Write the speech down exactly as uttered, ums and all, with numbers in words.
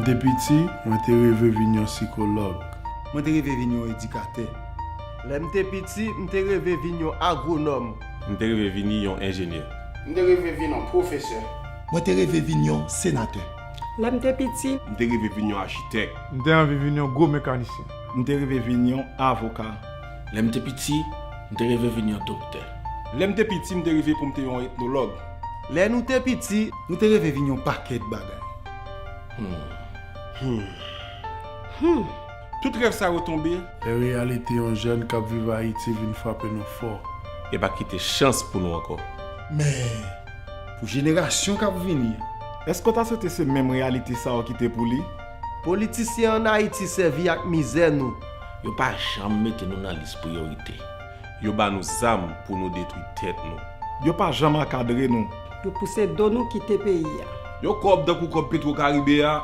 Te piti, mwen te reve vin yon sikològ. Mwen te reve vin yon edikatè. Lè m te piti, m te reve vin yon agwonòm. M te reve vini yon enjenyè. M te reve vin yon pwofesè. Mwen te reve vin yon senatè. Lè m te piti, M te reve vin yon achitèk. M te anvi vin yon gwo mekanisyen. M te reve vin yon avoka. Lè m te piti, m te reve vin yon doktè. Lè m te piti, m te reve pou m te yon etnològ. Lè nou te piti, nou te reve vin yon pakèt bagay. Tout rèv sa yo tonbe. Lè reyalite yon jèn k ap viv Ayiti vin frape nou fò. Yo pa kite chans pou nou ankò. Men, pou jenerasyon k ap vini an. Èske w ta swete se menm reyalite sa yo ki te pou li? Politisyen ann Ayiti sèvi ak mizè nou. Yo pa janm mete nou nan lis priyorite. Yo ba nou zam pou nou detwi tèt nou. Yo pa janm ankadre nou. Yo pouse do nou kite peyi a. Yon kòb tankou kòb Petwokaribe a